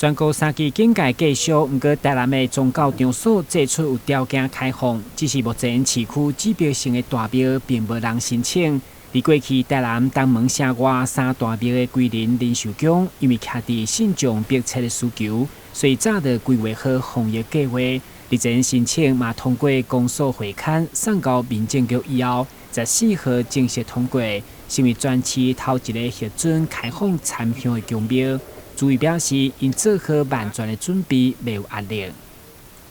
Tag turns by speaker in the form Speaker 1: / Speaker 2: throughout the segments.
Speaker 1: 全國三級警戒繼續，毋過台南的宗教場所祭出有條件開放，只是目前市區指標性的大廟並無人申請。佇過去台南東門城外三大廟的歸仁臨壽宮，因為徛佇信眾迫切的需求，所以早就規劃好防疫計劃。日前申請嘛通過公所會勘送交民政局以後，14號正式通過，成為全市頭一个核准開放參香的宮廟。主委表示，𪜶做好萬全的準備，袂有壓力。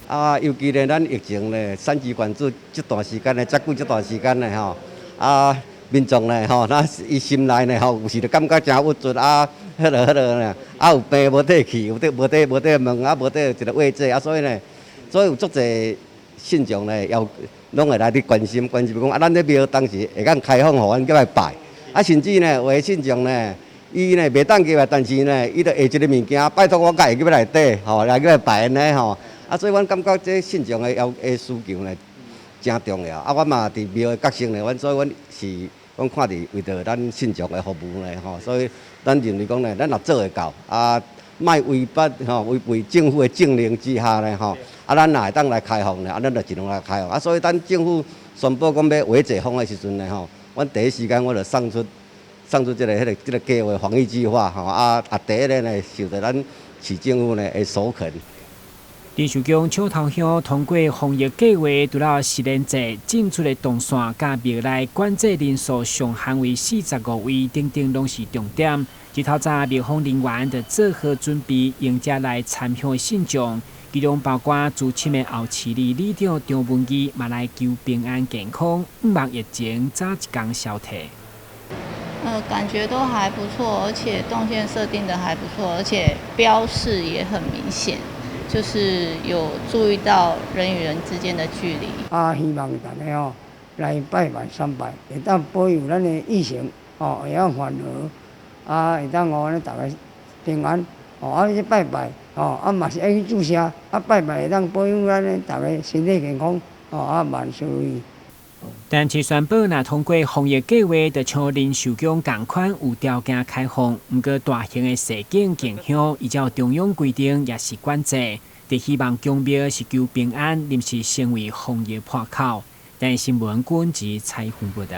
Speaker 2: 啊，尤其呢，咱疫情呢，三級管制這段時間呢，遮久這段時間呢，吼，啊，民眾呢，吼，那伊心內呢，吼，有時就感覺誠鬱卒啊，彼落彼落呢，啊，有病無得去，有得無得無得問，啊，無得一个慰藉，啊，所以呢，所以有足濟信眾呢，也攏會來佇關心關心講，啊，咱這廟當時會當開放予阮入來拜，啊，甚至呢，有的信眾呢，伊呢袂當入來，但是呢，伊就下一个物件，拜託我共會入內底，吼，來入來拜按呢吼。啊，所以阮感覺這信眾的要的需求呢，誠重要。啊，阮嘛佇廟的角色呢，阮所以阮是阮看佇為著咱信眾的服務呢，吼，所以咱認為講呢，咱若做會到，啊，莫違反吼違背政府的政令之下呢，吼，啊，咱若會當來開放呢，啊，咱就盡量來開放。啊，所以當政府宣布講欲微解封的時陣呢，吼，阮第一時間我就送出。送出這个、彼个、這个計劃防疫計劃吼，啊啊，第一个呢，受著咱市政府呢的首肯。
Speaker 1: 臨壽宮笑頭鄉通過防疫計劃，除了實聯制進出的動線，佮廟內管制人數上限為45位，等等，攏是重點。日透早廟方人員就做好準備，迎接來參香的信眾，其中包括資深的後市里里長張文義，嘛來求平安健康，望疫情早一工消退。
Speaker 3: 感覺都還不錯，而且動線設定得還不錯，而且標示也很明顯，就是有注意到人與人之間的距離。
Speaker 4: 啊，希望大家吼來拜拜參拜，會當保佑咱的疫情吼會當緩和，啊，會當予咱逐家平安。吼，啊，去拜拜，吼，啊嘛是愛去注射，啊拜拜會當保佑咱的逐家身體健康，吼，啊萬事如意。
Speaker 1: 但是宣布若通過防疫計劃，就像臨壽宮仝款有條件開放，毋過大型的社景敬香，依照中央規定也是管制。佇希望宮廟是求平安，臨時成為防疫破口。台視新聞軍事採訪報導。